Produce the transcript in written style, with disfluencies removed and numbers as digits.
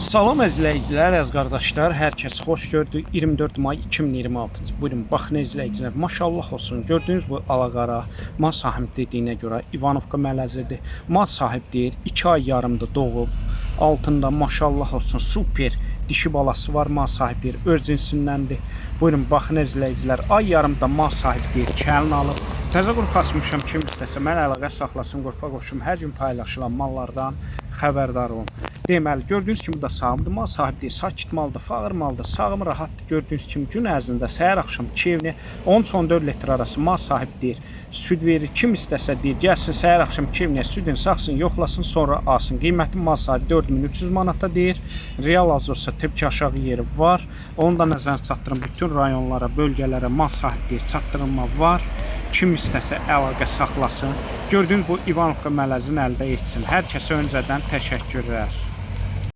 Salam izləyicilər, əziz qardaşlar, hər kəs xoş gördük. 24 may 2026-cı. Buyurun, baxın izləyicilər, maşallah olsun. Gördüyünüz bu alaqara mal sahibi dediyinə görə İvanovka mələzidir. Mal sahib deyir, 2 ay yarımdır doğub. Altında maşallah olsun super dişi balası var, mal sahib deyir, öz cinsindəndir. Buyurun, baxın izləyicilər, ay yarımda mal sahib deyir, kəlin alıb. Təzə qrup açmışam, kim istəsə mənə əlaqə saxlasın, qrupa qoşum. Hər gün paylaşılan mallardan xəbərdar olun. Deməli, gördüyünüz kimi bu da sağımdır. Mal sahibi deyir, sakit maldır, fağır maldır, sağım rahatdır. Gördüyünüz kimi gün ərzində səhər axşam 2 evini 13-14 litr arası mal sahibi deyir, süd verir. Kim istəsə deyir, gəlsin səhər axşam 2 evini südünü saxsın, yoxlasın, sonra alsın. Qiyməti mal sahibi 4300 manata deyir. Real az olsa tepki aşağı yeri var. Onu da nəzərə çatdırın. Bütün rayonlara, bölgələrə mal sahibi deyir, çatdırılma var. Kim istəsə əlaqə saxlasın. Gördüyünüz bu İvanovka mələzini əldə etsin. Hər kəsə öncədən təşəkkürlər.